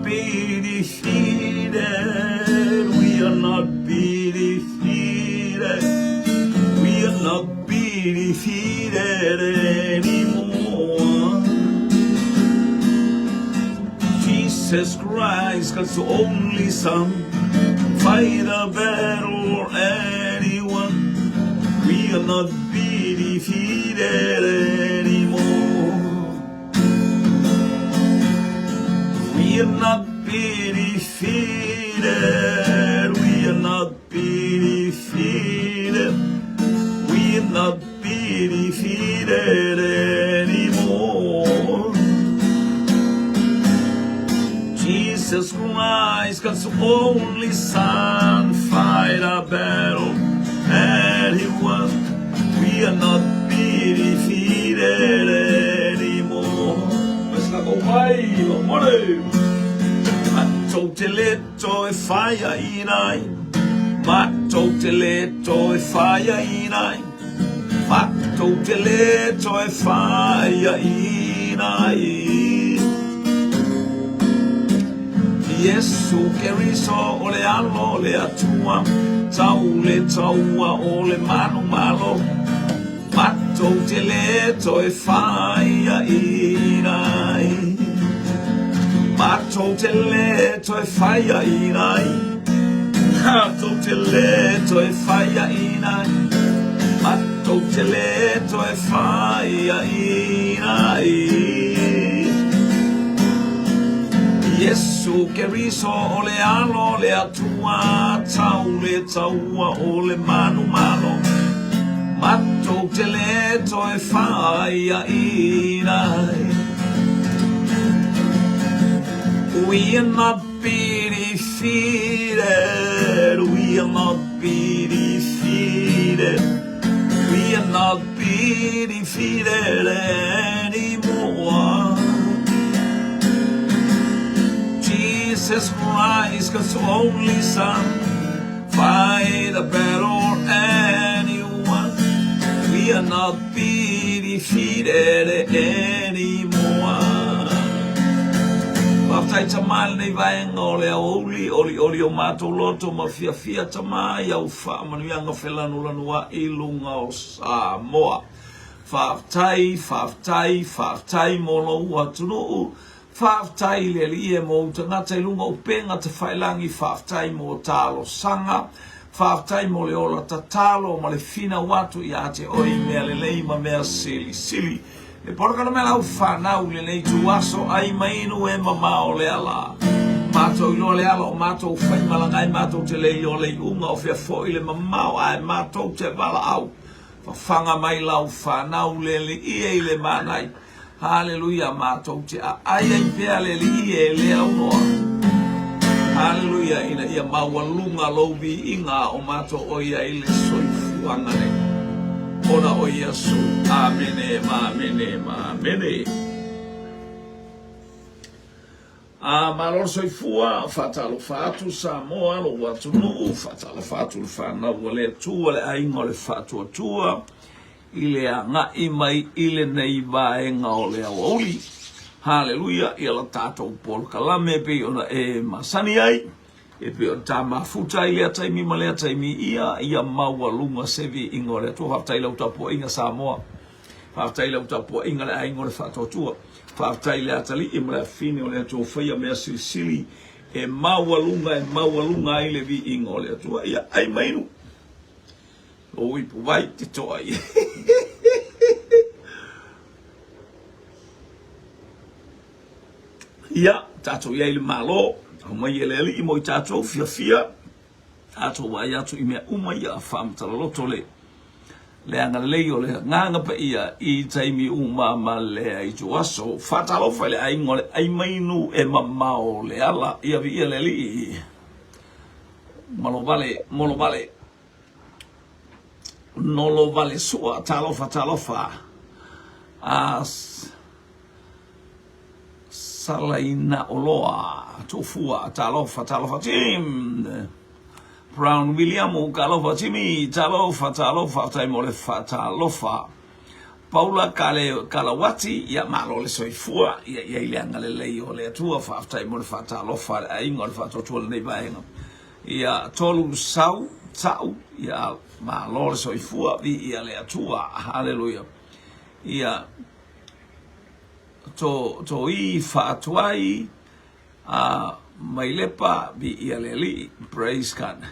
be defeated. We are not be defeated. We are not be defeated anymore. Jesus Christ, God's only Son, fight a battle and he won. We are not be defeated anymore. We are not be defeated. We are not be defeated. We are not be defeated anymore. Jesus Christ, God's only Son, fight a battle and he won. We are not be defeated anymore. Matou te le toe whaiaina ai. Matou te le toe whaiaina ai. Matou te le toe whaiaina ai. Iesu Keriso o le Alo o le Atua, tau le taua o le manumalo. Matou te le toe whaiaina ai. Matou te le toe whaiaina ai. Matou te le toe whaiaina ai. Matou te le toe whaiaina ai. Iesu Keriso o le Alo o le Atua, tau le taua o le manumalo. Matou te le toe whaiaina ai. We are not be defeated. We are not be defeated. We are not be defeated anymore. Jesus Christ, God's only Son, fight a battle and he won. We are not be defeated anymore. Faafetai Tama i lenei vaega o le aoauli, olioli o matou loto ma fiafia Tama i au faamanuiaga felanulanuai i luga o Samoa. Faafetai, faafetai, faafetai mo lou atunuu. Faafetai i le Alii e mo ou tagata i luga o upega tafailagi, faafetai mo talosaga, faafetai mo le ola tatalo ma le finau atu ia te oe i mea lelei ma mea silisili. E polokalame lau fanau i lenei ituaso ai ma inu e mamao le ala. Matou iloa le ala o matou faimalaga ai matou te le iloa le iuga o fea foi le mamao ae matou te valaau. Fafaga mai lau fanau le Alii e i le manai. Haleluia, matou te aai ai pea le Alii e le aunoa. Haleluia, ina ia maualuga lou viiga o matou o ia i le soifuaga nei. Ona o Iesu. Amene, ma amene, ma amene. A malo le soifua, faatalofa atu Samoa, lou atunuu, faatalofa atu le fanau a le Atua, le aiga o le Faatuatua, i le agai mai i lenei vaega o le aoauli. Haleluia, ia la tatou polokalame e pei ona e masani ai, e pei ona ta mafuta ai lea taimi ma lea taimi, ia, ia maualuga se viiga o le Atua. Faafetai i lau tapuaiga Samoa. Faafetai i lau tapuaiga le aiga o le Faatuatua. Faafetai i le atalii ma le afafine o le Atua ua faia mea silisili e maualuga e maualuga ai le viiga o le Atua. Ia, ai ma inu. Lou ipu vai te toa ia. Ia, tatou i ai i le Malo, aumai e le Alii mo i tatou fiafia, tatou vaai atu i mea uma ia faamatala-loto le le agalelei o le Agaga Paia i taimi uma ma lea ituaso. Faatalofa i le aiga o le Aimainu e mamao le ala, ia viia le Alii. Malovale, Molovale. Nolo vale sua, talofa, talofa. A Salaina Oloa, Tuufua, talofa, talofa, Jim. Brown William, talofa, Jimmy, talofa, talofa, faafetai mo le faatalofa. Paula Kale Kalauati, ia malo le soifua, ia i ai le agalelei o le Atua, faafetai mo le faatalofa a le aiga o le Faatuatua i lenei vaega. Ia Tolu Sau Tau, ia malo le soifua, viia le Atua, haleluia. Ia to Toi Faatuai a Mailepa, viia le Alii, praise God.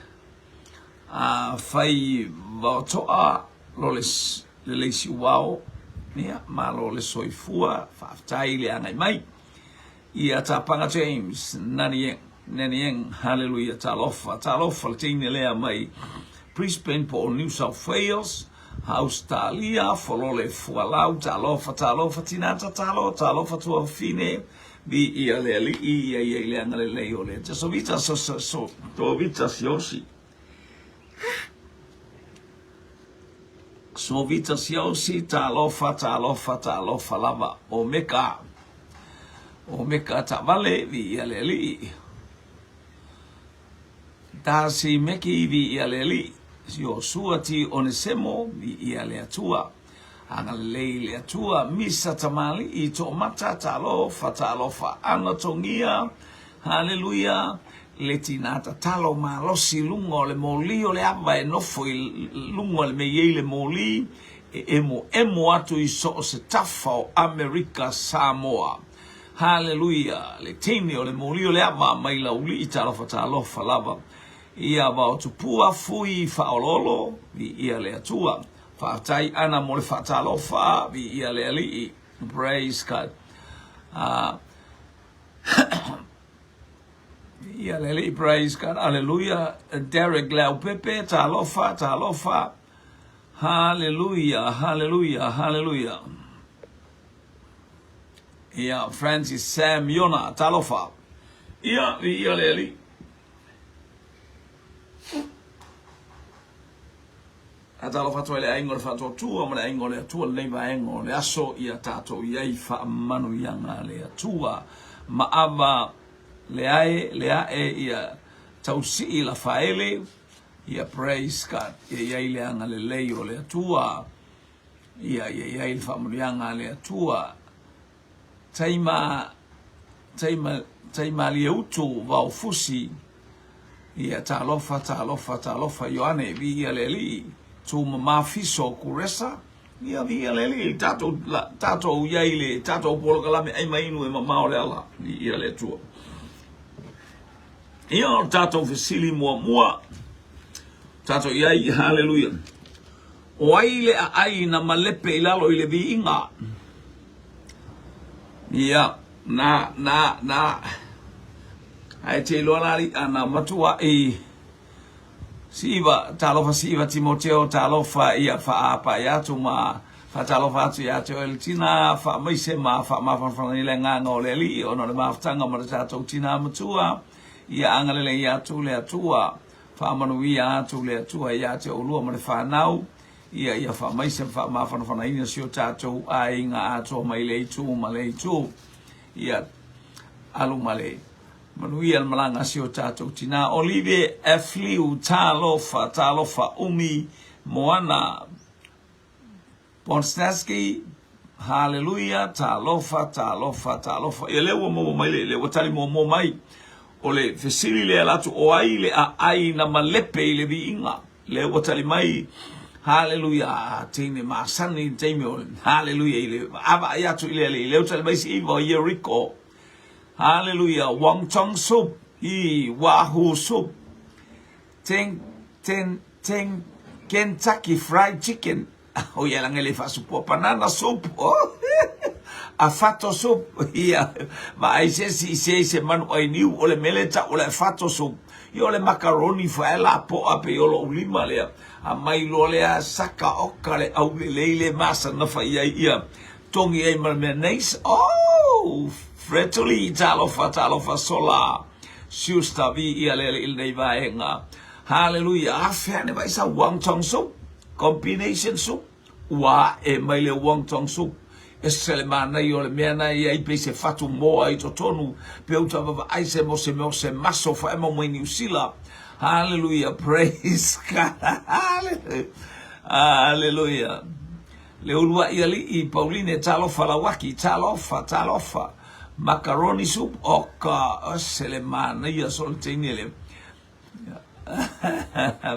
A fai vaotoa lo le Leleisiuao, ia, malo le soifua, faafetai le agai mai. Ia Tapaga James, nani e, nani e, haleluia, talofa, talofa le teine lea mai Brisbane po o New South Wales, Australia, Folole Fualau, talofa, talofa, tina tatalo, talofa tuafafine, viia le Alii, ia i ai le agalelei o le Jasovita, so, so, so, Tovita Siosi. Sovita Siosi, talofa, talofa, talofa lava. O Meka, o Meka taavale, viia le Alii. Darcy Meki, viia le Alii. Iosua T. Onesemo, viia le Atua. Agalelei le Atua, Misa Tamalii, Toomata, talofa, talofa, Ana Togia, Haleluia, le tina tatalo malosi i luga o le moli o le ava e nofo i luga o le mea e i ai le moli e emoemo atu i so o se tafa o Amerika Samoa. Haleluia, le teine o le moli o le ava mai Laulii, talofa talofa lava. Ia Vaotupua Fui Faaoloolo, viia le Atua. Faafetai Ana mo le faatalofa, viia le Alii. Praise God. Viia le Alii, praise God, aleluia. Derek Leaupepe, talofa, talofa. Haleluia, haleluia, haleluia. Ia, Francis Sam Iona, talofa. Ia, viia le Alii. A talofa atu ai le aiga o le Faatuatua ma le aiga o le Atua lenei vaega o le aso ia tatou i ai faamanuiaga a le Atua. Maava le ae le ae ia tausii Lafaele ia praise God ia i ai le agalelei o le Atua ia ia i ai le faamanuiaga a le Atua. Taima, taima, Taimalieutu Vaofusi, ia talofa, talofa, talofa, Ioane, viia le Alii, Tumama Fiso Kuresa, ia viia le Alii, tatou, la, tatou i ai le tatou polokalame ai ma inu e mamao le ala, viia le Atua. Ia o tatou fesili muamua, tatou i ai, haleluia. O ai le aai na malepe i lalo i le viiga? Ia, na, na, na. Ae te iloa la li'a na matua'i Siva, talofa Siva Timoteo, talofa ia faapa'i atu ma faatalofa atu ia te oe le tina, faamaise ma faamafanafana i le agaga o le Alii ona o le mafutaga ma le tatou tina matua, ia agalelei atu le Atua. Faamanuia atu le Atua ia te oulua ma le fanau, ia ia faamaise ma faamafanafanaina si o tatou aiga atoa mai lea itu ma lea itu. Ia alu ma le manuia le malaga a si o tatou tinā. Olive F. Liu, talofa, talofa, Umi Moana. Bonstaski, Haleluia, talofa, talofa, talofa. Ia lea ua maua mai le, lea ua tali muamua mai. O le fesili lea ala atu, o ai le aai na malepe i le viiga? Lea ua tali mai, haleluia, a teine masani i le taimi o, haleluia, i le vaavaai atu i le alii. Lea ua tali mai Siuiva o Ieriko. Haleluia, Wong Chong Soup, i Wahoo Soup. Teng, ten, teng, Kentucky Fried Chicken. O ia langa le faasupua banana soup. Oh. Afato soup. Ia, vaai se si se se manu ai niu o le mele ta o le afato soup. Ia o le macaroni fa e la poa pe o lou lima lea. A mai loa lea saka oka le au lelei le masa na fai ai ia. Tongi ai ma le mea neis. Oh! Fretuli, talofa, talofa, sola. Siusta viia le Alii i lenei vaega. Haleluia! Afe ane mai sau wonton soup, combination soup, ua ae mai le wonton soup. Ese le manaia o le mea na i ai pei se fatu moa i totonu, pe uta vaavaai se mo se mea o se maso faema mai Niu Sila. Haleluia! Praise God! Haleluia! Haleluia! Le uluaʻi aliʻi Pauline talofa Lauaki talofa talofa Macaroni soup oka ose le manaia so le teine le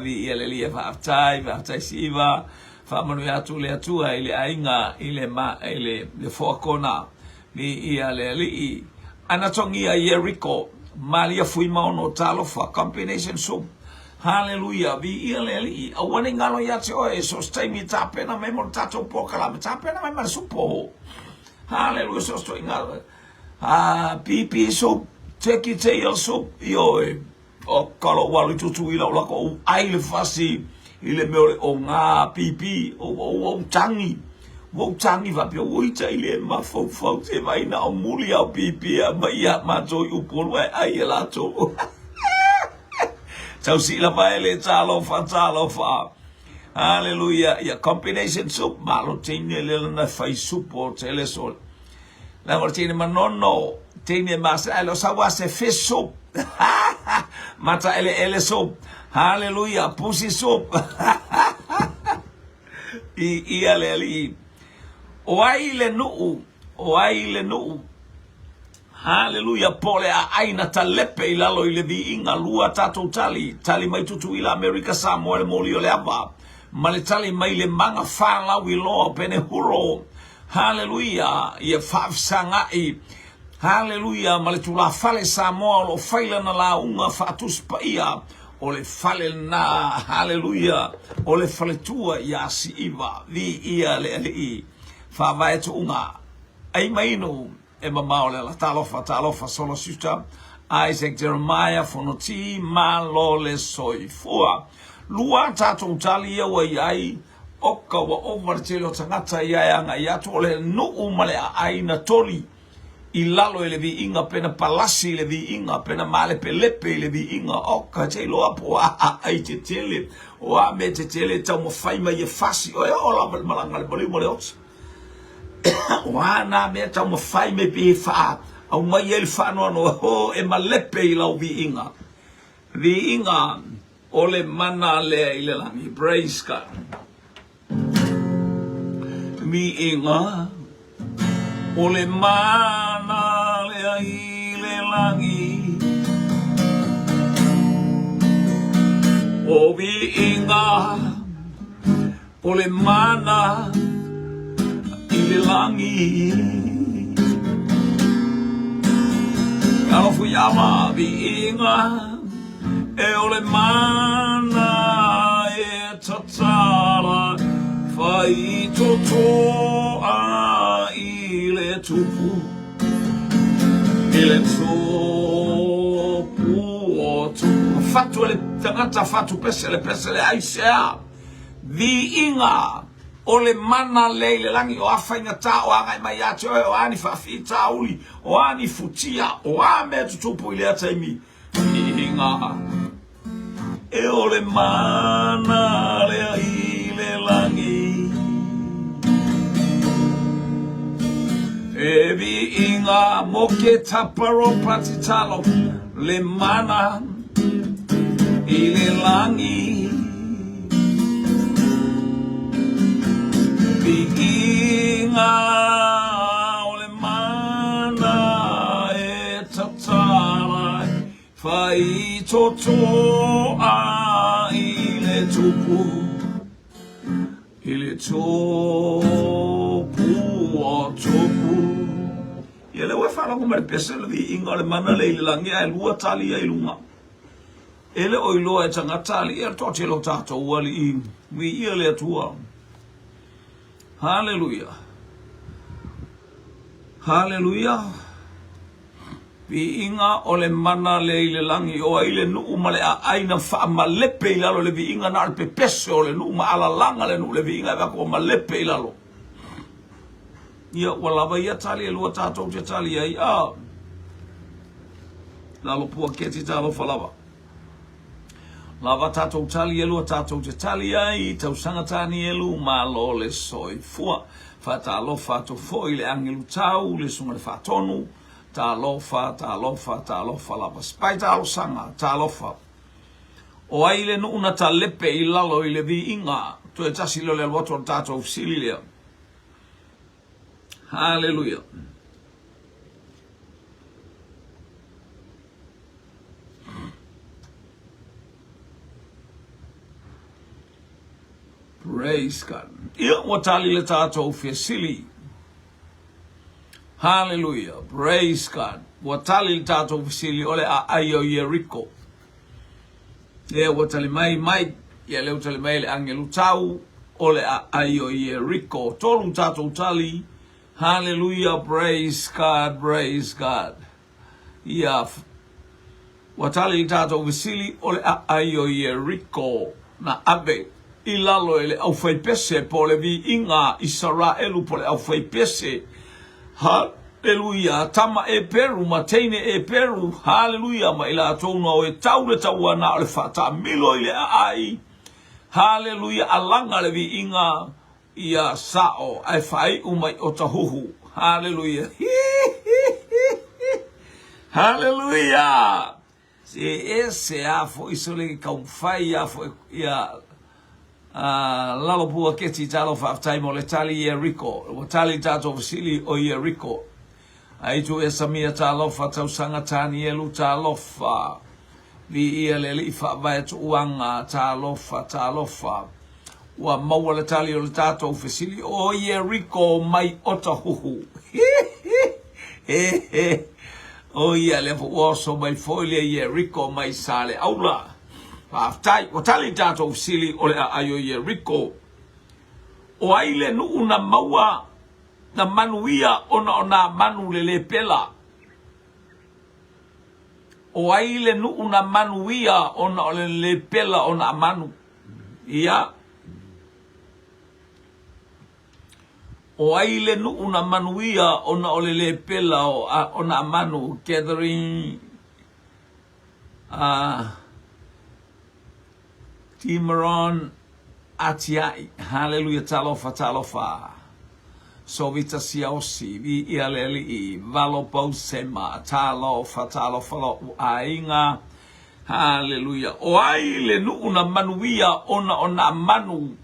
Viia le Alii faafetai faafetai Siva faamanuia atu le Atua i le aiga i le ma i le le foakona Viia le Alii Anatogia Yeriko Malia Fuimaono talofa combination soup Haleluia, viia le Alii, aua ne i galo ia te oe, so o se taimi e tapena mai mo le tatou polokalame, tapena mai ma le supo. Haleluia, so o se toʻiga, ah, pipi soup, turkey tail soup, ioe, o ka lou alu i Tutuila o lako ou ʻai le fasi i le mea o le ʻogā pipi, o ua ou tagi, ua ou tagi faapea, ui tai le mafaufau se vaai na o muli au pipi a mai ia matou i Upolu ae ʻai e latou. Tausii lava e le talofa, talofa. Haleluia. Ia combination soup, malo teine le lana fai supo o tele so. La o teine manono, teine masa ai lo sawa se fish soup. Mata ele ele soup. Haleluia, pusi soup. I ia le ali. O ai le nuu, o ai le nuu. Haleluia po o le aai na talepe i lalo i le viiga lua tatou tali, tali mai Tutuila Amerika Samoa le moli o le ava ma le tali mai le maga falau i loa Penehuro Haleluia ia faafesagaʻi Haleluia ma le tulafale Samoa o lo o fai lana lauga faatusi paia o le fale lena Haleluia o le faletua ia Siʻiva Viia le Alii Faavae Tuuga Ai ma inu E mamao le ala talofa talofa solo sister Isaac Jeremiah Fonoti malo le soifua. Lua tatou tali ia ua iai oka ua ova le tele o tagata ia e agai atu o le nuu ma le aai na toli i lalo i le viiga pena palasi i le viiga pena malepelepe i le viiga oka te iloa po o a aai tetele o a mea tetele e taumafai mai e fasi oe oo lava i le malaga a le maliu ma le oti. O a nā mea taumafai mai pei e faa aumai ai le faanoanoa, ho e malepe i lau viiga. Viiga o le mana lea i le lagi. Praise God. Viiga o le mana lea i le lagi. O viiga O le mana i le lagi. Alofa ia viiga e o le mana e tatala fai toto a i le tupu i le tupu o tupu fatu e le tagata fatu pese le pese le aisea Viiga o le mana lea i le lagi, o a faigata, o a agai mai ia te oe, o a ni faafitauli, o a ni futia, o a mea tutupu i lea taimi. Viiga e o le mana lea i le lagi. E viiga mo ke taparo patitalo, le mana i le lagi. Viiga o le mana e tatala ai, Whai toto a i le tupu, i le tupu o tupu. Ia lea ua e faalogo mai le pese le viiga o le mana lea i le lagi ae lua tali ia i luga. E le o iloa e tagata alii, e le toatele o tatou alii, viia le Atua. Haleluia. Haleluia. Viiga o le mana lea i le lagi, o ai le nuu ma le aai na faamalepe i lalo le viiga, na o le pepese o le nuu ma alalaga le nuu le viiga e avatu ua malepe i lalo. Ia, ua lava ia tali e lua tatou te tali ai, a. Lalo pua keti talofa lava. Lava tatou tali e lua tatou te tali ai, tausaga Tanielu, malo le soifua. Faatalofa atu foi i le agelu tau, le susuga i le Faatonu, talofa, talofa, talofa lava. Sipai talosaga, talofa. O ai le nuu na talepe i lalo i le viiga? Toe tasi lea o le alu atu o le tatou fesili lea. Haleluia. Praise God. Ia, ua tali le tatou fesili. Hallelujah. Praise God. Ua tali le tatou fesili o le aai o Ieriko. Lea ua tali mai Mike, ia lea ua tali mai le angelu tau o le aai o Ieriko. Tolu tatou tali. Hallelujah. Praise God. Praise God. Ia, ua tali le tatou fesili o le aai o Ieriko na ave i lalo e le aufaipese po o le viiga a Isaraelu po o le aufaipese. Haleluia! Tama Eperu ma teine Eperu, haleluia, ma i latou na o e tau le taua na o le faataamilo i le aai. Haleluia! Alaga le viiga Ia sao ae faaiu mai o tahuhu. Haleluia. Haleluia. Se ese a foi so le taumafai a foi ia lalo pua keti talo faafetai mo le tali Ieriko. Ua tali tatou fesili o Ieriko. Aitu e Samia talofa tausaga Tanielu talofa. Viia le Alii faavae tuuaga talofa talofa. Ua maua le tali o le tatou fesili o Ieriko mai Otahuhu. O ia lea foi ua oso mai foi le Ieriko mai Saleaula. Faafetai, ua tali le tatou fesili o le aai o Ieriko. O ai le nuu na maua na manuia ona o nā manu lele pela? O ai le nuu na manuia ona o le lele pela o nā manu? Ia. O ai le nuu na manuia ona o le lē pela o, a, o nā manu? Gathering Timaron Atia'i. Haleluia talofa talofa. Sovita Siaosi, viia le Alii, Valo Pausema, talofa talofa lo'u aiga. Haleluia. O ai le nuu na manuia ona o nā manu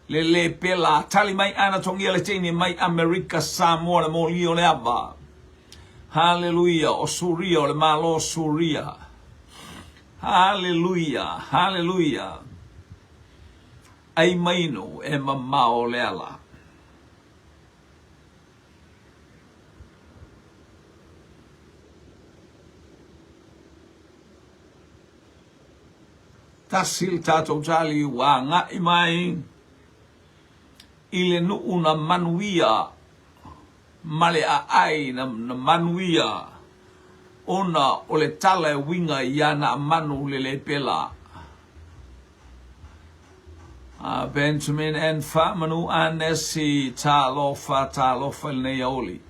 le lē pela? Tali mai ana togia le teine mai Amerika Samoa le moli o le ava. Haleluia. O Suria o le Malo o Suria. Haleluia. Haleluia. Ai mainu e mamao le ala. Tasi le tatou tali ua agai mai i le nuu na manuia ma le aai na manuia ona o le tala e uiga i ana manu lele pela. Benjamin and Faamanu Anesi, talofa, talofa i lenei aoli.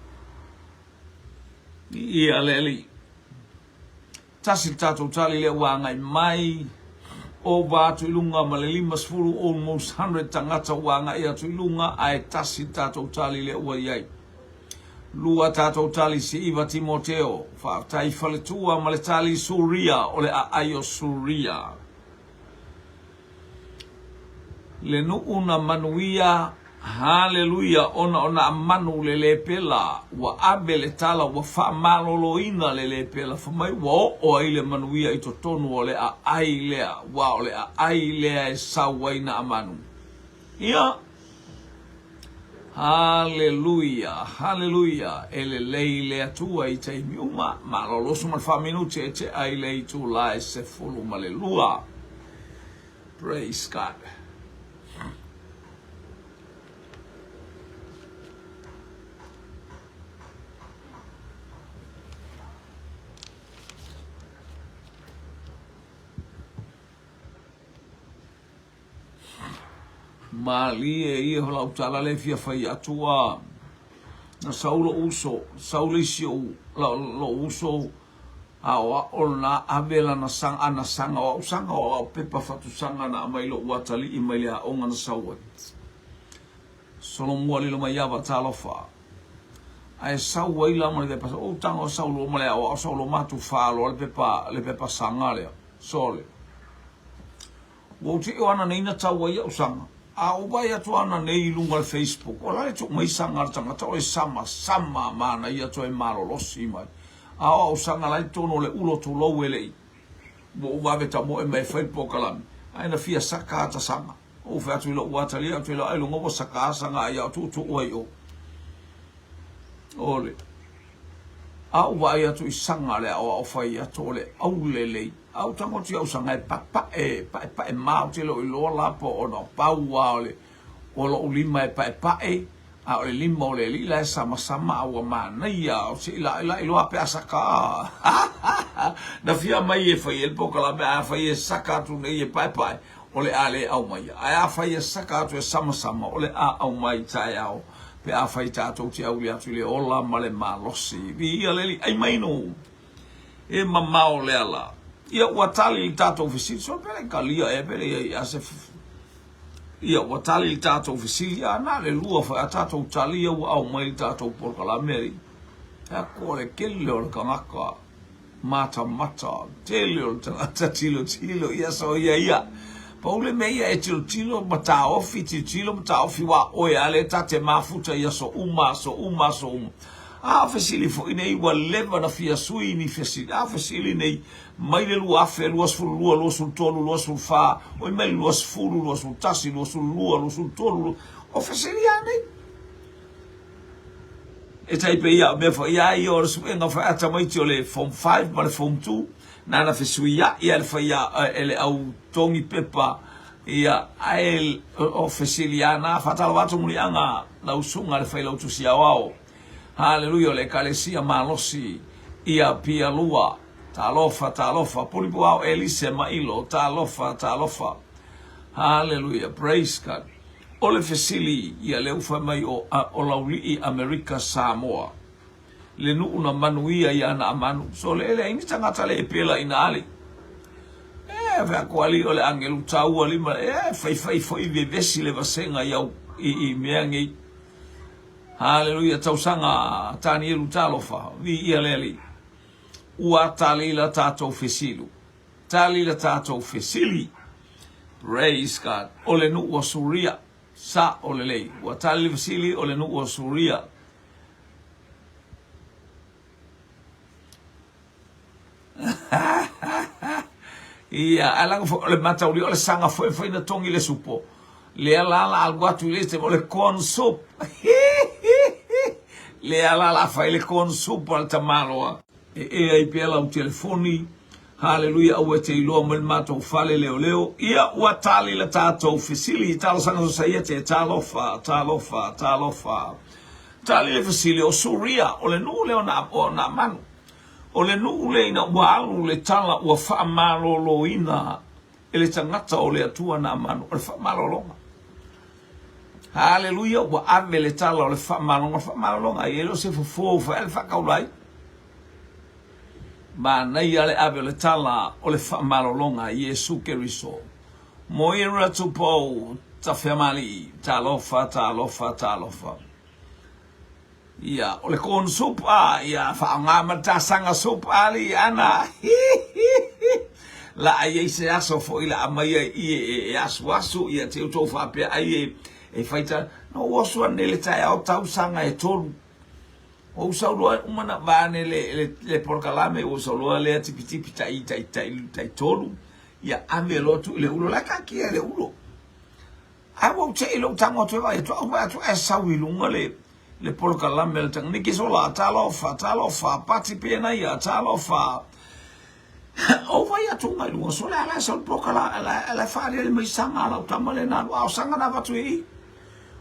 Ia le Alii. Tasi le tatou tali lea ua agai mai, ova atu i luga ma le 50, almost 100 tagata ua agai atu i luga, ae tasi le tatou tali lea ua i ai. Lua tatou tali Siiva Timoteo, faafetai faletua ma le tali Suria o le aai o Suria. Le nuu na manuia, haleluia, ona o nā manu le lēpela, ua ave le tala, ua faamaloloina le lēpela, fai mai ua oo ai le manuia i totonu o le aai lea, ua o le aai lea e sau ai nā manu. Ia, haleluia, haleluia, e lelei le Atua i taimi uma, maloloso ma le faaminuti e tea i le itula e 12. Praise God. Malie ia o lau tala le fia fai atu a na sau lo'u uso, sau le isi ou lo'u uso aoao lena ave lana saga ana saga o au saga o au pepa fatusaga na aumai lo'u atalii mai le aoga na sau ai. Solomua lilo mai ava talofa. Ae sau ai la ma le pepa ou tago sau loa ma le aoao sau loa matou fa loa le pepa le pepa saga lea. Sole. Ua ou tiʻo ana nei na tau ai au saga. A ou vaai atu ana nei i luga o le Facebook, o la e tuu mai saga a le tagata o le samasama manaia toe malolosi mai. A o au saga la e i totonu o le ulo tulou e le i. Ua ou vave tamoe mai e fai le polokalame, ae na fia saka ata saga. Ou fai atu i lou atalia, ou te iloa ailoga ua saka a saga ai a o tuutuu ai i o. O le a ou vaai atu i saga le aoao fai atu o le aulelei. A ou tago atu i au saga e papae, paepae ma, ou te le o iloa la po o na pau a o le o lou lima e paepae, a o le lima o le alii la e samasama a ua manaia, o se i la la iloa pe a saka a. Na fia mai e fai ai le polokalame, a fai e saka atu nei e paepae, o le a le aumaia. Ae afai e saka atu e samasama, o le a aumai taeao, pe afai tatou te auli atu i le ola ma le malosi. Viia le Alii, ai mai nō. E mamao le ala. Ia ua tali le tatou fesili, so pele kalia e pele ia ia se Ia ua tali le tatou fesili, a na le lua foi a tatou tali ia ua aumai le tatou polokalame alii. E ako o le kele o le tagata matamata, tele o le tagata tilotilo i aso ia ia. Pau le mea ia e tilotilo ma taofi, tilotilo ma taofi wa oe a le ta te mafuta i aso uma, aso uma, aso uma. A o fesili foi nei ua leva na fia sui ni fesili. A o fesili nei mai le 2022, 23, 24, oi mai le 20, 21, 22, 23, o fesili a nei. E tai pei ia o mea foi a ia o le suega foi a tamaiti o le Form 5 ma le Form 2, nana fesuia'i a le faia e le au togi pepa ia ae o fesili a na faatalofa atu Muliaga lau susuga le failautusi aoao. Haleluia o le Ekalesia malosi ia Pia Lua. Talofa, talofa, Pulipuao Elise Mailo, talofa, talofa. Haleluia, praise God. O le fesili ia lea ua fai mai o, o Laulii Amerika Samoa. Le nuu na manuia ia Naamanu. So le leai ni tagata le pela ina ali. E fai atu ali o le angelu taua lima e fai fai foi vevesi le vasega i au i, i mea nei. Haleluia tausaga Tanielu talofa viia le Alii. Ua tali la tatou fesilu. Tali la tatou fesili. Praise God. O le nuu o Suria. Sa o lelei. Ua tali le fesili o le nuu o Suria. Ia, ae laga foi o le matauli o le saga foi foi na togi le supo. Lea la la alu atu i le isi o le corn soup. Lea la la fai le corn soup a le tamaloa. E ea ai pea lau telefoni. Haleluia, aua e te iloa mai le matou fale leoleo. Ia, ua tali le tatou fesili i talosaga sosaiete. Talofa, talofa, talofa. Tali le fesili, o Suria, o le nuu lea o na, o Naamanu. O le nuu lea ina ua alu le tala ua faamaloloina e le tagata o le Atua Naamanu, o le faamalologa. Haleluia, ua ave le tala o le faamalologa, o le faamalologa e le o se fofo foi a le faakaula ai. Manaia le ave o le tala o le faamalologa a Iesu Keriso. Moira Tupou, Tafeamalii, talofa, talofa, talofa. Ia, o le corn soup, a, ia, faaaoga ma le tasaga soup, ali, ana, hi, hi, hi. La ai ai se aso foi la aumai ai i e, e, e asuasu, ia te outou faapea ai e, e faita. Na ou oso ane le taeao tausaga e tolu. Ua ou sau loa uma na vaane le, le, le polokalame, ua ou sau loa lea tipitipi tai, tai, tai, tai tolu. Ia ave loa tuu i le ulo, la e taatia i le ulo. Ae ua ou tei i lou tago atu e vaai atu, au vaai atu ae sau i luga le, le polokalame a le tagata. Niki Sola, talofa, talofa, Pati Penaia, talofa. Ou vaai atu mai luga, sole a la e sau le polokala, a la e faaaliali mai saga a lau tama lea na alu, a o saga na avatu i i.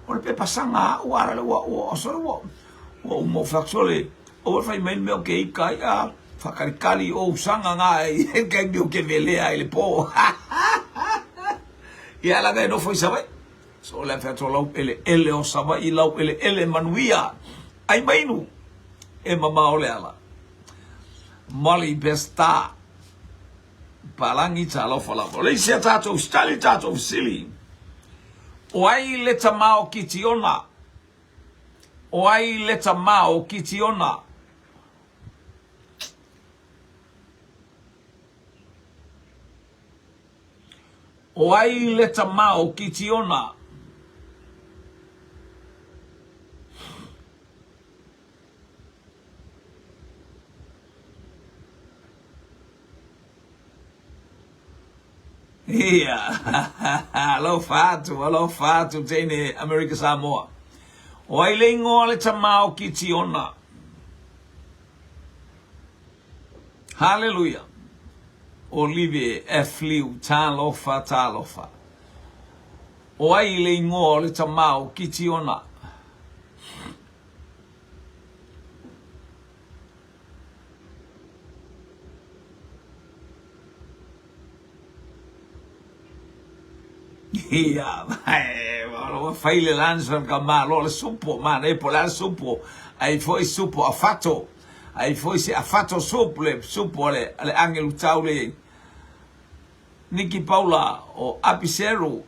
O le pepa saga a au, a la ua, ua, sole ua, ua uma ou fai atu, sole, aua le fai mai le mea o ke ika ai, a, faakalikali ou saga na i le taimi o ke velea i le po. Ia laga e nofo i Savaii. So le fai atu o lau eleele o Savaii, lau eleele manuia. Ai mainu e mamao le ala. Molly Besta Palangi talofa lava. O le isi a tatou tali tatou fesili. O ai le tama o Kitiona? O ai le tama o Kitiona? O ai le tama o Kitiona? Ia, alofa atu, alofa atu teine Amerika Samoa. O ai le ingoa o le tama o Kitiona? Haleluia! Olive F. Liu, talofa, talofa. O ai le ingoa o le tama o Kitiona? Ia, ua fai le lansa ka malo le supo, manaia po o le a le supo, ai foi supo a fato, ai foi se a fato soup le supo a le, a le agelu tau le Niki Paula o Apiseru,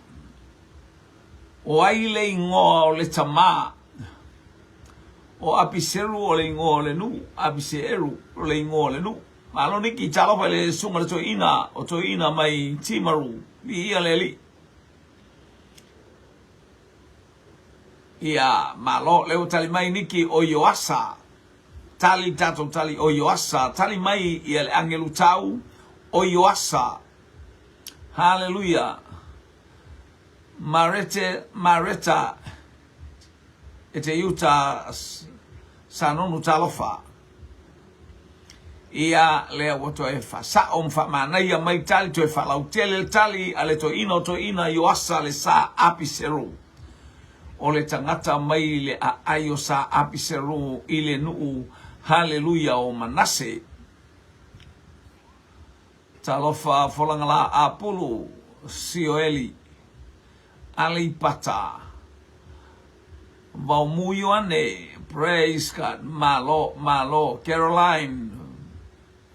o ai le ingoa o le tama? O Apiseru o le ingoa o le nuu, Apiseru o le ingoa o le nuu. Malo Niki, talofa i le susuga i le toeaina o toeaina mai Timaru, viia le Alii. Ia, malo, lea ua tali mai Niki o Ioasa. Tali le tatou tali o Ioasa. Tali mai ia le agelu tau o Ioasa. Haleluia. Marete, Mareta, e te Iuta Sanonu talofa. Ia, lea ua toe faasao ma faamanaia mai tali, toe faalautele le tali a le toeaina o toeaina Ioasa le sa Apiseru. O le tagata mai le aai o sa Apiseru i le nuu Haleluia o Manase. Talofa Folagala Apulu Sioeli Aleipata Vaomu Ioane Praise God Malo Malo Caroline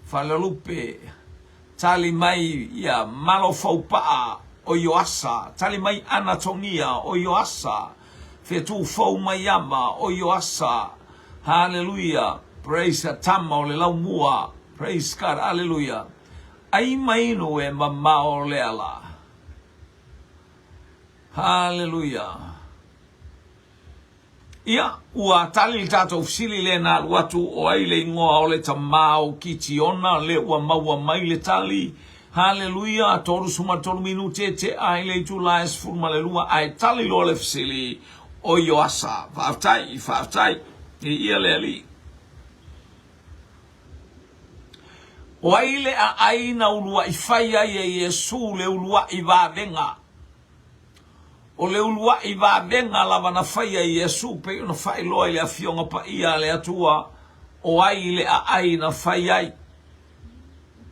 Falelupe Tali mai ia Malo Faupaa o Ioasa Tali mai Anatogia o Ioasa Fetu Fou Maiava o Ioasa Haleluia Praise God Tama o le Laumua Praise God Aleluia Ai mainu e mamao le ala Haleluia Ia, ua tali le tatou fesili lea na alu atu, o ai le ingoa o le tama o Kitiona, lea ua maua mai le tali. Haleluia, 33 minute tea i le itula e 12, ae tali loa le fesili, o Ioasa. Faafetai, faafetai, viia le Alii. O ai le aai na uluai fai ai e Iesu le uluai vavega? O le uluai vavega lava na faia e Iesu pei ona faailoa i le Afioga Paia a le Atua, o ai le aai na fai ai?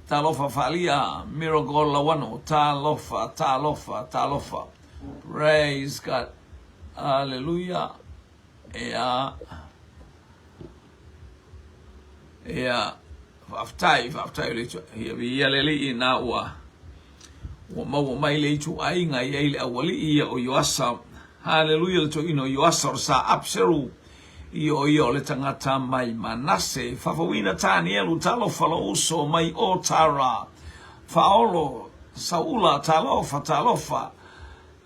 Talofa Faalia, Miracle Lauano, talofa, talofa, talofa. Praise God. Hallelujah. Ia. Ia, faafetai, faafetai le itu, ia viia le Alii na ua ua maua mai le ituaiga i ai le aualii ia o Ioasa. Haleluia le toeaina o Ioasa o le sa Apseru, ia o ia o le tagata mai Manase. Fafauina Tanielu, talofa lou uso mai o Tara. Faolo, Saula, talofa, talofa.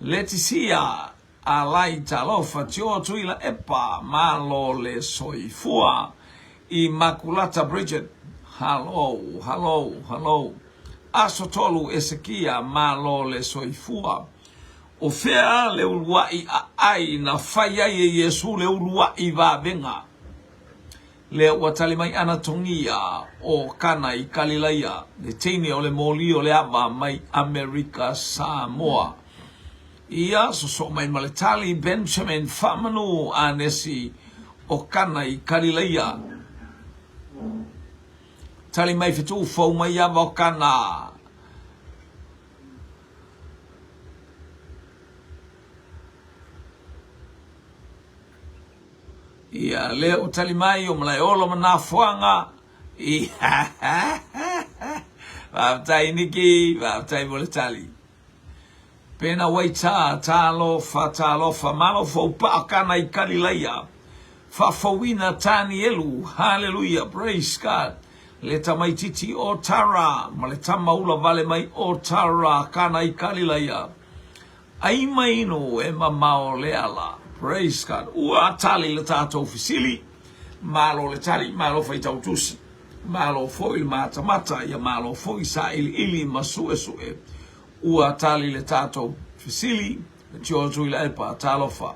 Letisia, Alai talofa tio tuila epa malo le soifua i Makulata Bridget halou halou halou aso tolu Esekia malo le soifua o fea le uluai aai na fai ai e Iesu le uluai vavega lea ua tali mai ana togia o Kana i Kalilaia le teine o le moli o le ava mai Amerika Samoa. Ia sosoo mai ma le tali Benjamin Faamanu Anesi o Kana i Kalilaia. Tali mai fetuu fou mai ava o Kana. Ia lea ua tali mai o Malaeola ma Nafoaga. Ia Faafetai Niki, faafetai mo le tali. Pena Waita, Talofa, talofa, malo fou paa kana i Kalilaia, faafouina Tanielu, haleluia, praise God, le tamaititi o Tara, ma le tama ula vale mai o Tara, kana i Kalilaia, ai mainu e mamao le ala, praise God, ua tali le tatou fesili, malo le tali, malo faitau tusi, malo foi le matamata, ia malo foi sailiili ma suesue. Ua tali le tatou fesili, Tio Tuilaepa, talofa.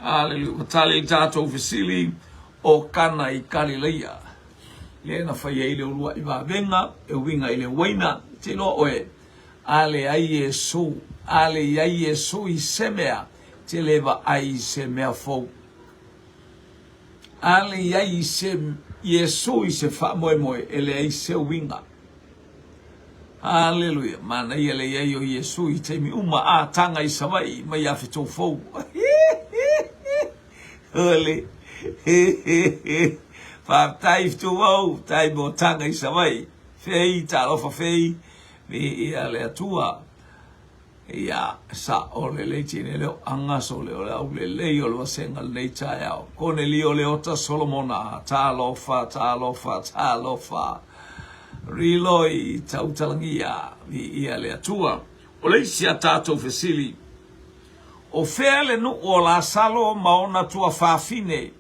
Aleluia. Ua tali le tatou fesili o Kana i Kalileia. Lea na fai ai le uluai vavega e uiga i le uaina. Te iloa oe, a leai Iesu, a leai Iesu i se mea, te le vaai i se mea fou. A leai i se Iesu i se faamoemoe, e leai se uiga. Haleluia! Manaia le i ai o Iesu i taimi uma, a taga i Savaii mai ia Fetoufou. Ole. Faafetai Fetoufou, faafetai mo taga i Savaii. Fei, talofa Fei, viia le Atua. Ia, sa'o lelei tine le oaga sole o le aulelei o le vasega lenei taeao. Konelio Leota Solomona, talofa, talofa, talofa. Riloi tautalagia, viia le Atua. O le isi a tatou fesili, o fea le nuu o Lasalo ma ona tuafafine?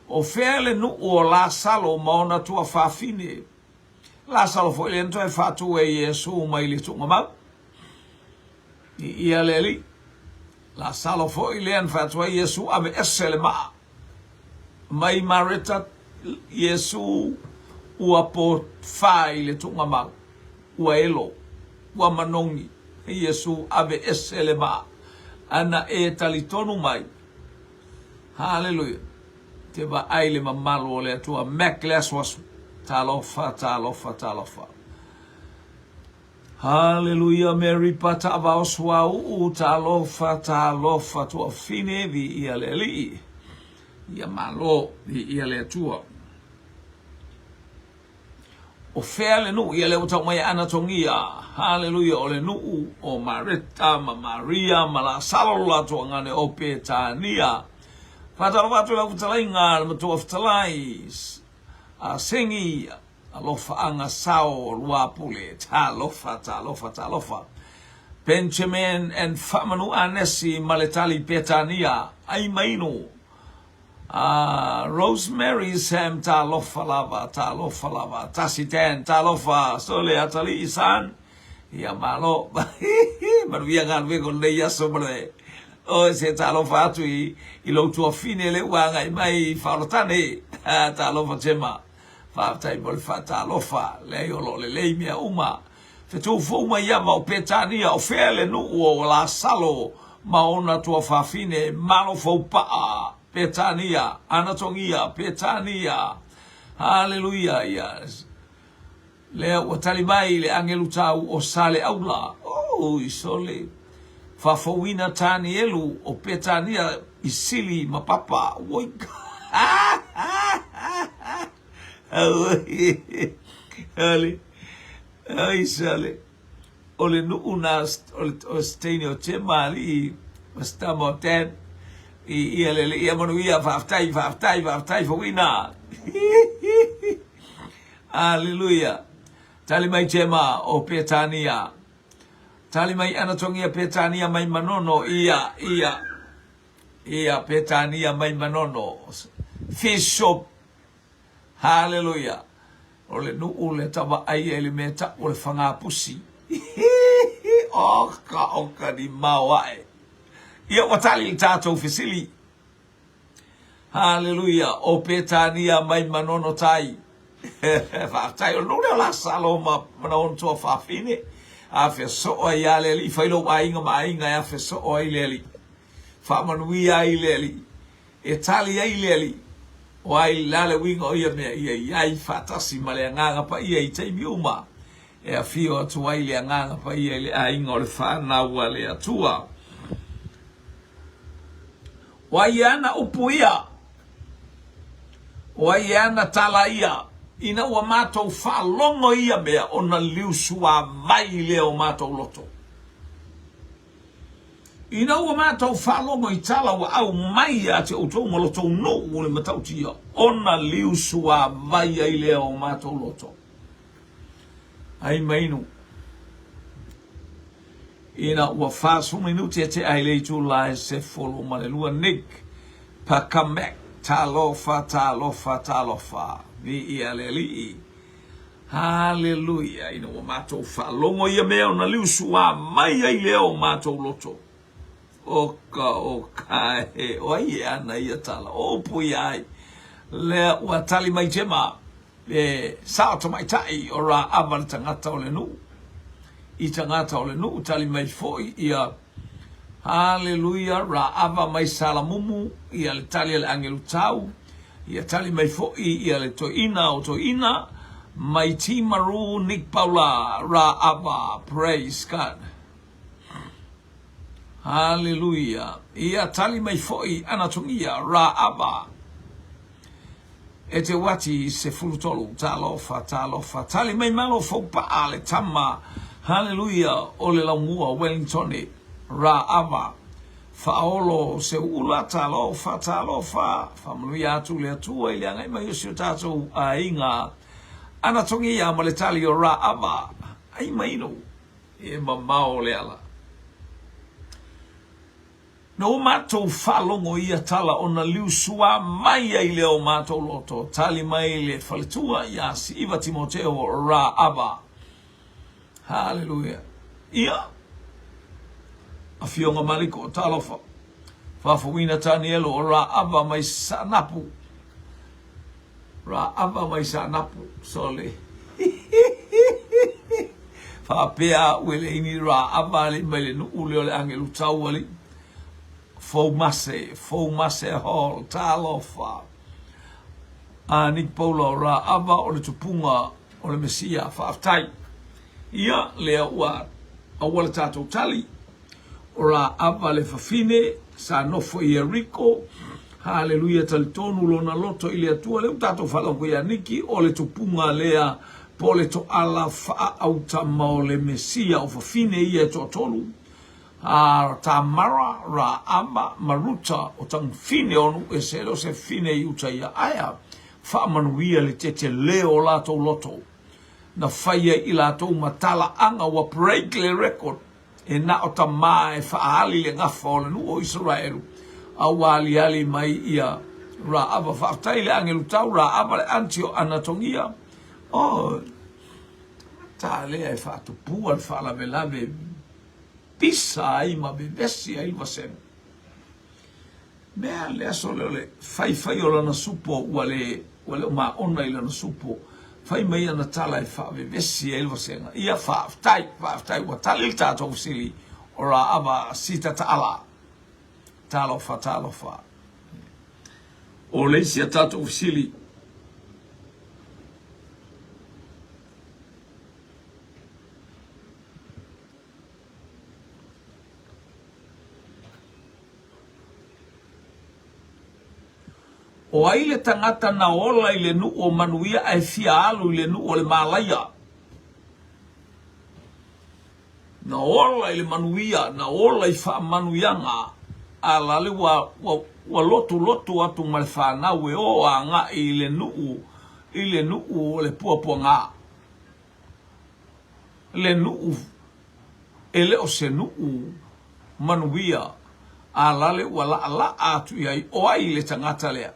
O fea le nuu o Lasalo ma ona tuafafine? Lasalo foi lea na toe faatu e Iesu mai le tuugamau. Viia le Alii. Lasalo foi lea na fai atu ai Iesu, aveese le maa mai Mareta. Iesu ua pofa i le tuugamau, ua elo, ua manogi. Iesu, aveese le maa, ana e talitonu mai. Haleluia. Te vaai le mamalu o le Atua. Mac le asuasu. Talofa, talofa, talofa. Haleluia, Mary Patavao Suauu, talofa, talofa, tuafine, viia le Alii. Ia malo, viia le Atua. O fea le nuu? Ia lea ua tau mai e Anatogia. Haleluia, o le nuu o Mareta ma Maria ma Lasalo lo latou agane o Petania. Faatalofa atu i lau fetalaiga, le matua fetalai, a Sengi, alofaaga sao Luapule. Talofa, talofa, talofa. Benjamin and Faamanu Anesi ma le tali Petania, ai mainu. Ah, Rosemary Sam talofa lava, talofa lava. Tasi Dan, talofa, sole atalii san. Ia malo. Manuia galuega o lenei aso ma le o se talofa atu i, i lou tuafine le ua agai mai i Faolatane. Ah, talofa Gemma. Faafetai mo le faatalofa. Leai o lo o lelei mea uma. Fetuufou mai ava o Petania, o fea le nuu o Lasalo ma ona tuafafine, Malofoupa'a, Petania, Anatogia, Petania. Haleluia, ia. Lea ua tali mai le agelu tau o Saleaula. Oi, sole. Faafouina Tanielu o Petania i Sili ma Papa. Oi. Auoi. Ale. Ai sale. O le nuu na o le o se teine o Tema alii ma se tama o Dan. I ia le alii ia manuia faafetai faafetai faafetai fauina. Aleluia. Tali mai Tema o Petania. Tali mai Anatogia Petania mai Manono ia ia ia Petania mai Manono. Fish shop Haleluia! O le nuu le tavaai ai le mea tau o le fagapusi. Oka, oka ni mao ae. Ia ua tali le tatou fesili. Haleluia! O Petania mai Manono tai. Faafetai o le nuu lea o Lasalo ma ona tuafafine. Afea soo ai lava le Alii, fai lou aiga ma aiga e afe soo ai le Alii. Faamanuia ai le Alii. E tali ai le Alii, o ai la le uiga o ia mea, ia i ai faatasi ma le Agaga Paia i taimi uma, e afio atu ai le Agaga Paia i le aiga o le fanau a le Atua. O ai e ana upu ia? O ai e ana tala ia? Ina ua matou faalogo i ia mea, ona liusuavai lea o matou loto. Ina ua matou faalogo i tala ua aumai ia te outou ma lo tou nuu le matautia, ona liusuavai ai lea o matou loto. Ai mainu. Ina ua 40 minute e tea ai le itula e 12 Nick Pakamek, talofa, talofa, talofa, viia le Alii. Haleluia! Ina ua matou faalogo ia mea ona liusuā mai ai lea o matou loto. O ka, o ka e, o ai e ana ia tala, o upu ia ai. Lea ua tali mai Jema, le sao tamaitai o Raava le tagata o le nuu. I tagata o le nuu tali mai foi ia, Haleluia, Raava mai Salamumu, ia le tali a le agelu tau, ia tali mai foi ia le toeaina o toeaina mai Timaru Nick Paula, Raava, praise God. Haleluia. Ia tali mai foi Anatogia, Raava, E te oati 13, talofa, talofa, tali mai malo foupaa le tama, haleluia, o le laumua, Wellingtone, Raava, Faaolo Seuula, talofa, talofa, faamanuia atu le Atua i le agai mai o si o tatou aiga, Anatogia ma le tali o Raava, ai mai no, e mamao le ala. Na o matou faalogo i ia tala ona liusuā mai ai lea o matou loto, tali mai le faletua iā Siiva Timoteo Raava. Haleluia. Ia, Afioga Maliko, talofa. Faafouina Tanielo o Raava mai Saanapu. Raava mai Saanapu, sole. Faapea a'u e leai ni Raava alii mai le nuu lea o le agelu tau alii. Foumase, Foumase Hall, talofa. A Nick Paula o Raava o le tupuga o le Mesia, faafetai. Ia, lea ua aua le tatou tali. O Raava le fafine sa nofo i Ieriko. Haleluia, talitonu lona loto i le Atua. Lea ua tatou faalogo ia Niki, o le tupuga lea po o le toala faaautama o le Mesia, o fafine ia e toatolu, a Tamara, Raava ma Ruta, o tagfine o nuu ese, e le o se fafine i uta ia. Ae faamanuia le tetele o latou loto na fai ai i latou ma talaaga ua break le record. E na o tamā e faaali le gafa o le nuu o Isaraelu, a ua aliali mai ia Raava. Faafetai i le agelu tau, Raava le aunty o Anatogia. Oh, tagata lea e faatupua le faalavelave, pisa ai ma vevesi ai le vasega. Mea le aso lea o le faifai o lana supo ua le ua le o maona i lana supo, fai mai ana tala e faavevesi ai le vasega. Ia faafetai, faafetai ua tali le tatou fesili o Raava Sita Taala. Talofa, talofa. O le isi a tatou fesili. O ai le tagata na ola i le nuu o Manuia ae fia alu i le nuu o le Malaia? Na ola i le manuia, na ola i faamanuiaga, a la le ua, ua, ua lotulotu atu ma le fanau e o agai i le nuu, i le nuu o le puapuaga. Le nuu e le o se nuu manuia a lale ua laalaa atu i ai, o ai le tagata lea?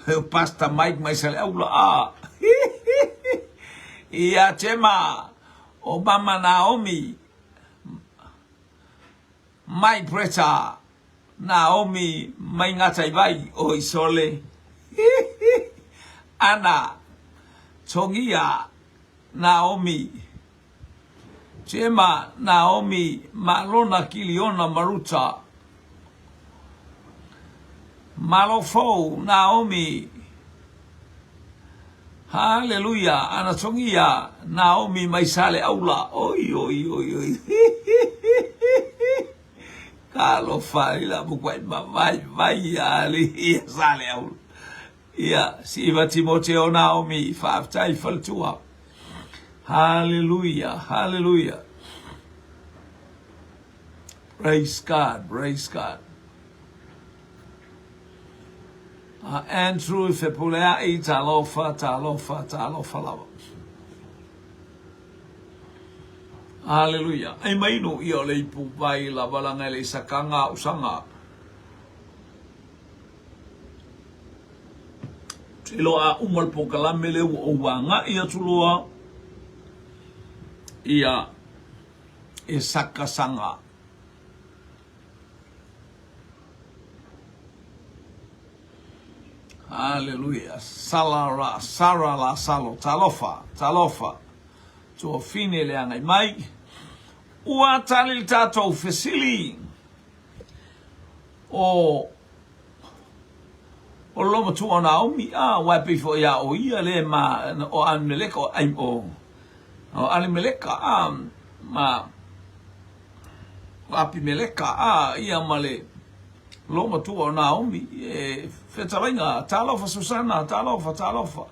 He Pastor Mike mai Saleaula a. Ia Chema o Mama Naomi Mike Bretta Naomi mai Ngataivai oi sole hihi Ana Togia Naomi Jema Naomi Malona Kiliona Maruta Malofou Naomi Haleluia Ana Togia Naomi mai Saleaula oi oi oi oi hihi hihi Talofa i la mukuai mavaivai ia alii ia Saleaula. Ia, Siva Timoteo Naomi, faafetai faletua. Haleluia, haleluia. Praise God, praise God. A Andrew Fepuleai, talofa, talofa, talofa lava. Haleluia. Ai mai no ia o le ipu vai lava langa e le isakanga usaga. Tilo a uma le polokalame le ua ou agai atu loa ia e saka saga. Haleluia. Sala ra, Sara la salo. Talofa, talofa. Tuafine le agai mai. Ua tali le tatou fesili. O o le lomatua o Naomi, a, aua e pei foi ia o ia le ma, o Abimeleka, o, o, o Alimeleka, a, ma, o Apimeleka, a, ia ma le lomatua o Naomi, e fetalaiga, talofa Susana, talofa, talofa.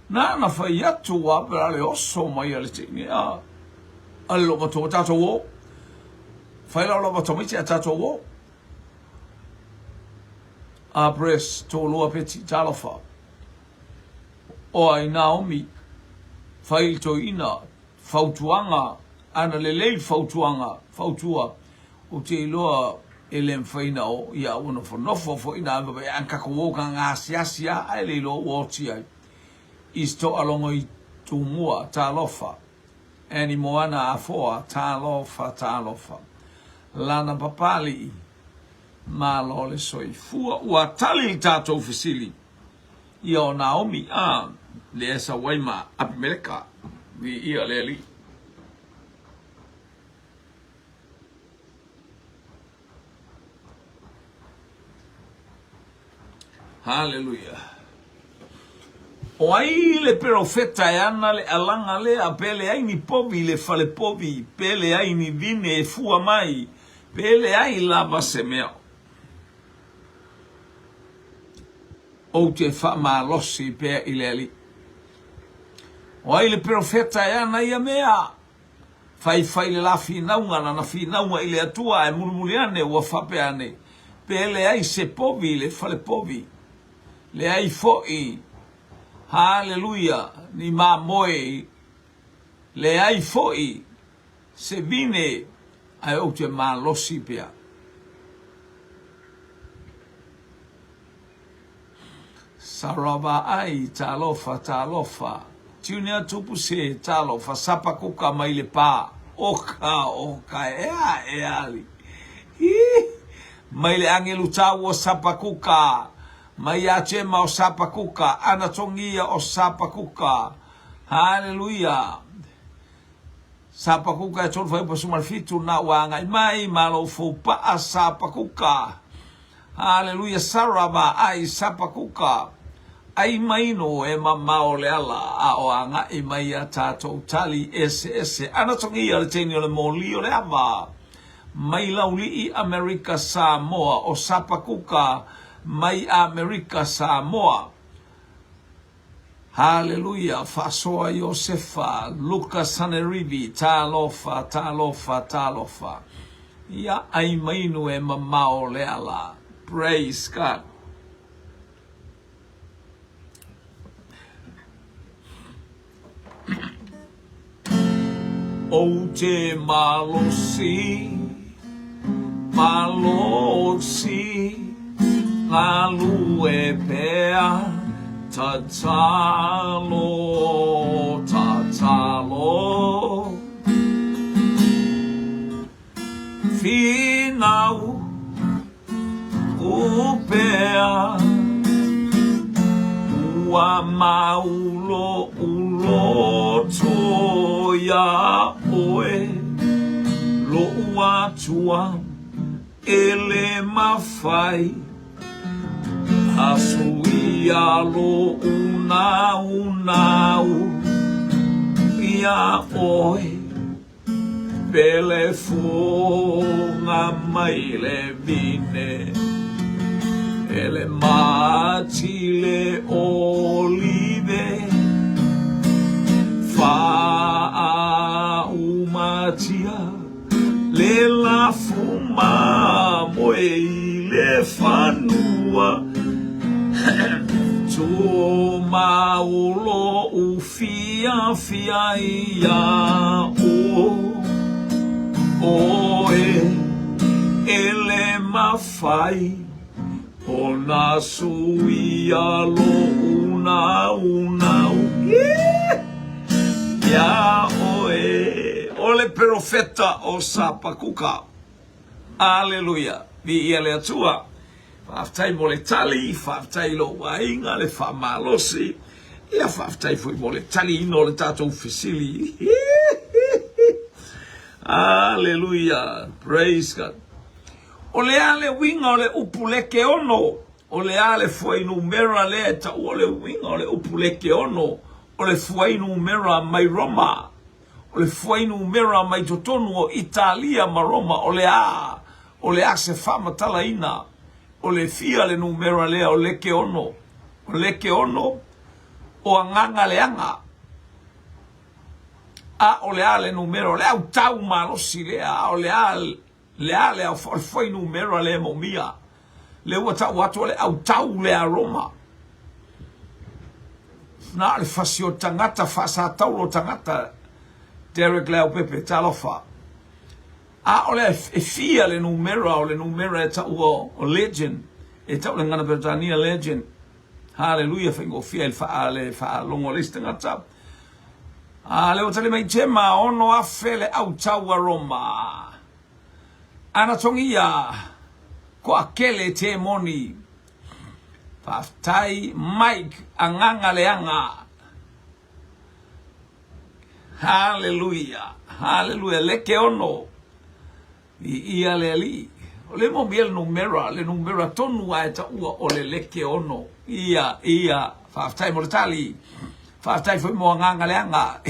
Nana fai atu a pe a le oso mai a le teine, a, a le lomatua, tatou o. Fai lau lava tamaiti a tatou o. A Press, Tōloa Peti, talofa. O ai Naomi, fai le toeaina, fautuaga, ana lelei le fautuaga, fautua, ou te iloa e le mafai na o, ia ua nofonofo foi na ava an tatou o ka asiasi a, ae le iloa ua oti ai. East Toalongo i Tumua, talofa. Annie Moana Afoa, talofa, talofa. Lana Papali'i, malo le soifua. Ua tali le tatou fesili ia o Naomi, a, lea e sau ai ma Apimeleka, viia le Alii. Haleluia. O ai le perofeta e ana le alaga lea, pe leai ni povi i le fale povi, pe leai ni vine e fua mai, pe leai lava se mea. Ou te faamalosi pea i le Alii. O ai le perofeta e ana ia mea? Faifai le la finauga, lana finauga i le Atua, ae mulimuli ane ua faapea ane, Pe leai se povi i le fale povi, leai foi, haleluia, ni mamoe, leai foi se vine, ae ou te malosi pea. Saravaai, talofa, talofa. Junior Tupu se, talofa, sapa kuka mai le pā. Oka, oka, ea, ea, ali. Hi! Mai le agelu tau o sapa kuka. Mai ia Jema o sapa kuka. Ana tongia o sapa kuka. Haleluia. Sapa kuka e tolu fuaiupu 17 na ua agai mai, malo fou paa sapa kuka. Haleluia Sarah vaai Sapakuka ai mai no e mamao le ala a o agai mai a tatou tali eseese ana togia le teine o le moli o le ava mai Laulii Amerika Samoa o Sapakuka mai Amerika Samoa Haleluia faasoa Iosefa Luka Sanerivi talofa talofa talofa ia ai mainu e mamao le ala praise God. Ou te malosi, malosi, galue pea, tatalo, tatalo. Whinau Upea Ua mau loʻu loto iā ʻoe Loʻu Atua e le mafai Aso ia loʻu naunau iā ʻoe Pele fuga mai le vine, Ele mati le olive, Faaumatia le lafo mamoe i le fanua, Tumau loʻu fiafia iā ʻoe. ʻoe e le mafai ona suia lou naunau iā ʻoe. ʻO le perofeta ʻo Sapakuka. Aleluia! Viia le Atua! Faafetai mo le tali, faafetai i lou aiga, le faamalosi, ia faafetai foi mo le taliina o le tatou fesili. Aleluia! Praise God! O le a le uiga o le upu lekeono? O le a le fuainumera lea e taua o le uiga o le upu lekeono? O le fuainumera mai Roma. O le fuainumera mai totonu o Italia ma Roma, o le a? O le a se faamatalaina? O le fia le numera lea o lekeono? O lekeono o agaga leaga. A o le a le numera? O le autau malosi lea, a o le a le a le o le fuainumera lea e moomia? Lea ua tau atu o le autau lea a Roma. Na o le fasi o tagata, faasataulo tagata. Derek Leaupepe, talofa. A o le e fia le numera o le numera e taua o legend, e tau le gagana Peretania legend. Haleluia, faigofie i le faa le faalogo a le isi tagata. A lea ua tali mai Gemma, 6,000 le autau a Roma. Anatogia, toatele temoni. Faafetai Mike agaga leaga. Haleluia, haleluia, lekeono. Viia le Alii. O le moomia le numera, le numera tonu a e taua o le lekeono. Ia, ia, faafetai mo le tali. Faafetai foi mo agaga leaga.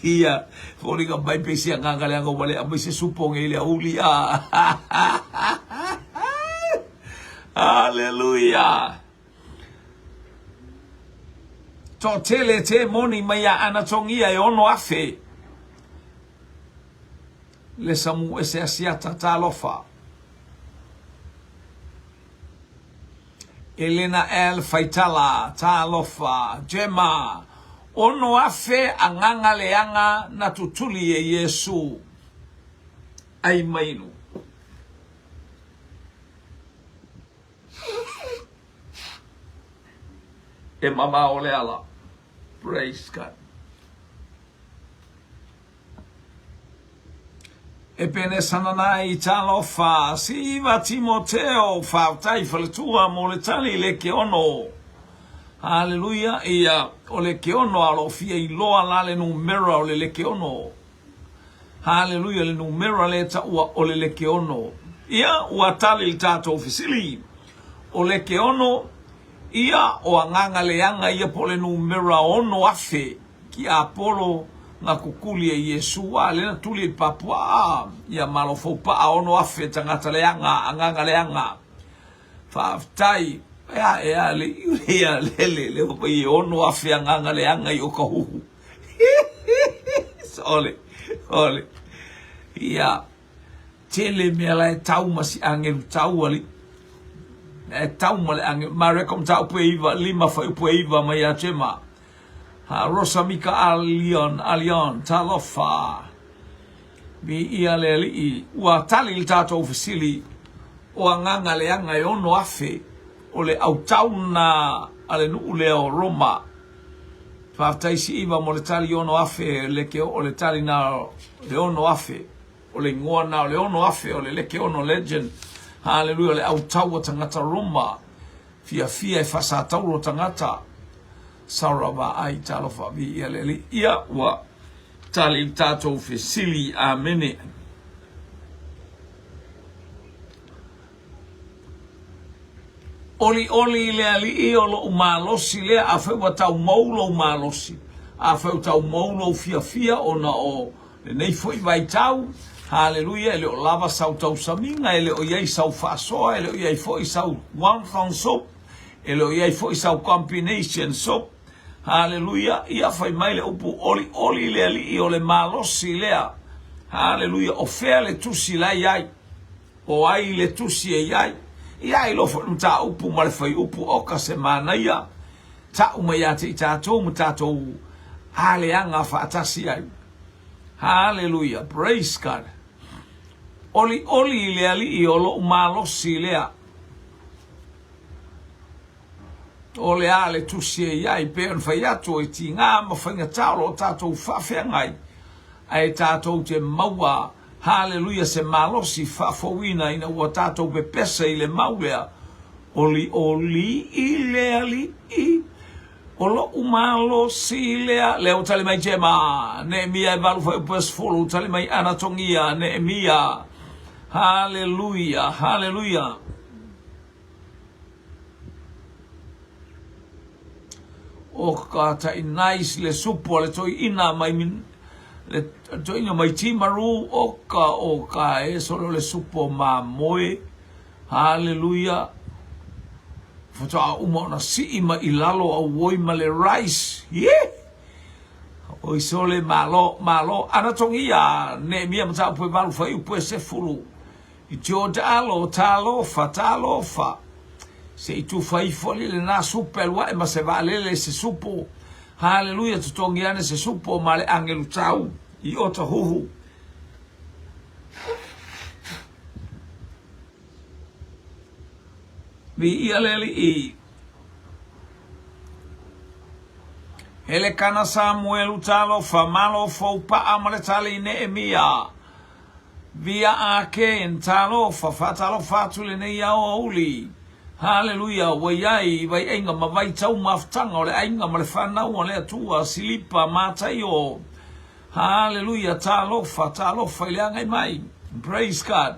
Ia, foliga mai pe isi agaga leaga ua le aumai se supo nei le auli. Hallelujah. Toatele temoni mai ia Anatogia e 6,000. Le samu ese Asiata, talofa. Elena L. Faitala, Talofa, Gemma, 6,000 agaga leaga na tutuli e Iesu. Ai mainu. E mamao le ala. Praise God. Epenesa Nanai, Talofa, Siva Timoteo, faafetai faletua mo le tali le keono. Haleluia, ia, o le keono a o lo o fia iloa la le numera o le lekeono. Haleluia, le numera lea e taua o le lekeono. Ia, ua tali le tatou fesili. O lekeono, ia, o agaga leaga ia po o le numera 6,000. Ki Apolo nga kukuli e Iesu a lea na tuli i Papuaa ia malo fou paa 6,000 tagata leaga agaga leaga faafetai ea ea le ia le le le mai e 6,000 agaga leaga i Okahuhu sole ole ia tele mea la e tau ma si agelu tau ali e tau ma le agelu Mareko mataupu e iva lima fuaiupu e iva mai ia Jema Ha Rosa Mika Alion, Alion, talofa. Viia le Alii. Ua tali le tatou fesili o agaga leaga e 6,000 o le autauna a le nuu lea o Roma. Faafetai Siiva mo le tali 6,000 le ke o le tali na le 6,000 o le igoa na o le 6,000 o le lekeono legend. Haleluia o le autau a tagata Roma. Fiafia e faasatauro tagata. Sarah Vaai, talofa, viia le Alii. Ia, ua tali le tatou fesili. Amene. Olioli le Alii o lou malosi lea, afai ua tau mou lou malosi, afai ua tau mou lou fiafia ona o lenei foi vaitau, haleluia, e le o lava sau tausamiga, e le o i ai sau faasoa, e le o i ai foi sau wonton soup, e le o i ai foi sau combination soup, haleluia, ia fai mai le upu olioli le Alii o le malosi lea, haleluia, o fea le tusi la e i ai? O ai le tusi e i ai? Ia iloa foi le mataupu ma le fuaiupu oka se manaia, tau mai ia te i tatou ma tatou aleaga faatasi ai. Haleluia! Praise God! Olioli i le Alii o loʻu malosi lea. O le a le tusi e i ai, pei ona fai atu, e tiga ma faigata o lo o tatou faafeagai, ae tatou te maua, haleluia, se malosi faafouina ina ua tatou pepese i le mau lea, Olioli i le Alii, o loʻu malosi lea. Lea ua tali mai Jema, Neemia e valu fuaiupu e 10, tali mai Anatogia, Neemia, haleluia, haleluia. O ka tai nice le supo a le toeaina mai le toeaina mai Timaru o ka o ka e solo le supo mamoe haleluia faatoa uma ona sii mai i lalo auoi ma le rice yeah oi sole malo malo ana tongia Neemia mataupu e valu fuaiupu e 10 I George Alo, talofa, talofa. Se i tufa ifo alii lena supe alu ae ma se vaalele i se supo. Haleluia, totogi ane se supo ma le agelu tau i Otahuhu. Viia le Alii. Elekana Samuelu, talofa, malo fou paa ma le tali Neemia. Via ake, talofa, faatalofa atu i lenei aoauli. Haleluia, ua i ai i vaiaiga ma vaitau mafutaga o le aiga ma le fanau a le Atua, Silipa, Mataio. Haleluia, talofa, talofa i le agai mai. Praise God.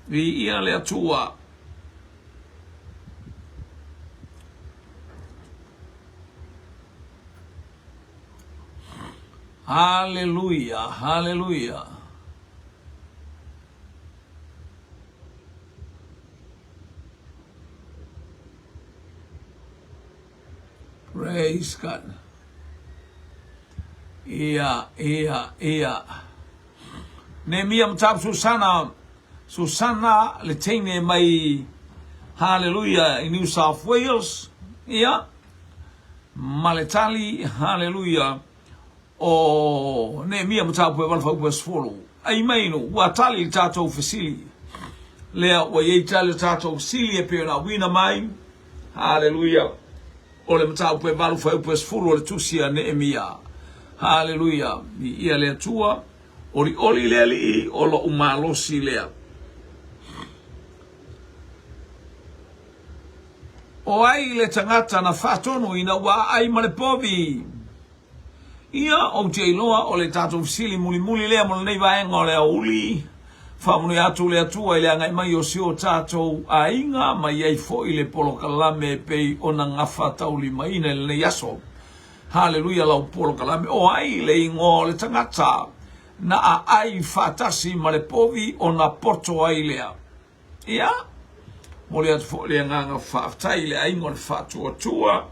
Viia le Atua. Haleluia, haleluia. Praise God. Ia, ia, ia. Nehemia mataupu Susana, Susana le teine mai Haleluia i New South Wales. Ia. Ma le tali, haleluia, o Neemia mataupu e valu fuaiupu e 10. Ai mai nu, ua tali le tatou fesili. Lea ua i ai tali o tatou fesili e pei ona auina mai, haleluia, o le mataupu e valu fuaiupu e 10 o le tusi a Neemia. Haleluia, viia le Atua, olioli le Alii o loʻu malosi lea. O ai le tagata na faatonu ina ua aai ma le povi? Ia, ou te iloa o le tatou fesili mulimuli lea mo lenei vaega o le aoauli. Faamanuia atu le Atua i le agai mai o si o tatou aiga ma i ai foi le polokalame e pei ona gafataulimaina i lenei aso. Haleluia lau polokalame. O ai le igoa o le tagata na aai faatasi ma le povi ona poto ai lea? Ia, momoli atu foi le agaga faafetai i le aiga o le faatuatua.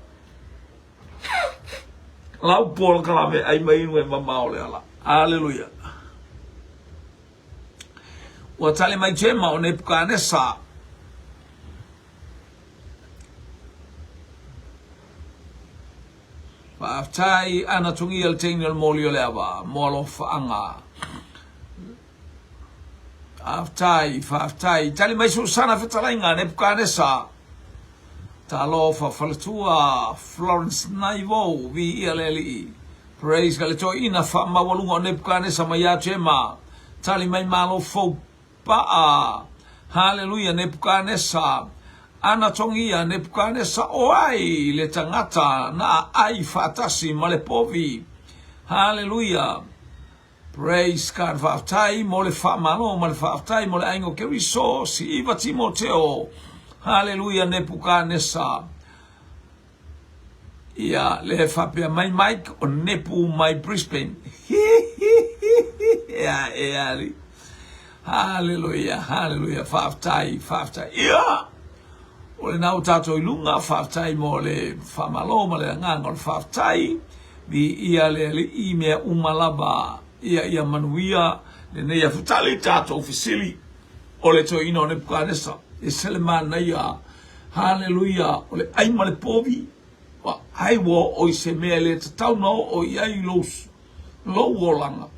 Lau polokalame ai mai inu e mamao le ala. Aleluia. Ua tali mai Jema o Nebukanesa. Faafetai ana togia le teine o le moli o le ava mo alofaaga. Faafetai, faafetai. Tali mai Susana fetalaiga Nebukanesa. Talofa faletua Florence Naivo, viia le Alii. Praise God. Le toeaina faamaualuga o Nebukanesa mai ia Jema. Tali mai malo fou paa. Haleluia Nebukanesa. Ana togia Nebukanesa o ai le tagata na aai faatasi ma le povi. Haleluia. Praise God Faafetai mo le faamalo ma le faafetai mo le aiga o Keriso Si'iva Timoteo Haleluia Nepukanesa Ia le faapea mai Mike o Nepu mai Brisbane Ea ea ali Haleluia Haleluia Faafetai Faafetai Ia O lena ua tatou i luga, faafetai mo le faamalo ma le agaga o le faafetai. Viia le Alii i mea uma lava. Ia ia manuia lenei aso. Tali tatou fesili o le toeaina o Nebukanesa. E se le manaia. Haleluia. O le ai ma le povi. Ua ai ua oo i se mea e le tatau na oo i ai lou, lou olaga.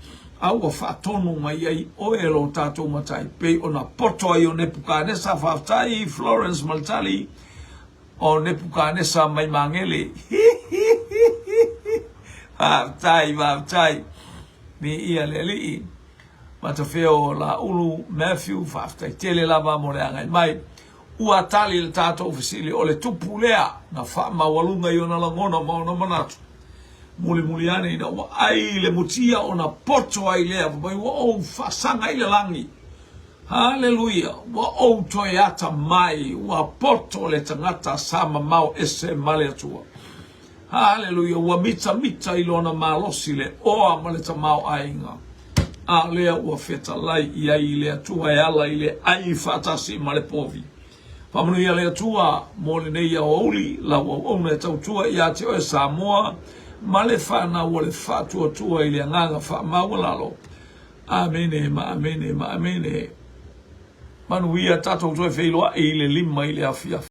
A ua faatonu mai ai oe e lo tatou Matai, pei ona poto ai o Nepukanesa, faafetai Florence Malitali, o Nepukanesa mai Magele. Faafetai, faafetai. Viia le Alii. Matafeo Laulu Matthew, faafetai tele lava mo le agai mai. Ua tali le tatou fesili, o le tupu lea na faamaualuga i ona lagona ma ona manatu. Mulimuli ane ina ua ai le mutia ona poto ai lea, fai mai ua ou faasaga i le lagi. Haleluia! Ua ou toe ata mai, ua poto le tagata sa mamao ese ma le Atua. Haleluia! Ua mitamita i lona malosi le oa ma le tamaoaiga, a o lea ua fetalai i ai i le Atua e ala i le ai faatasi ma le povi. Faamanuia le Atua mo lenei aoauli, lau auauna e tautua ia te oe Samoa ma le fanau o le faatuatua i le agaga faamaualalo. Amene ma amene ma amene. Manuia tatou toe feiloai i le 5 i le afiafi.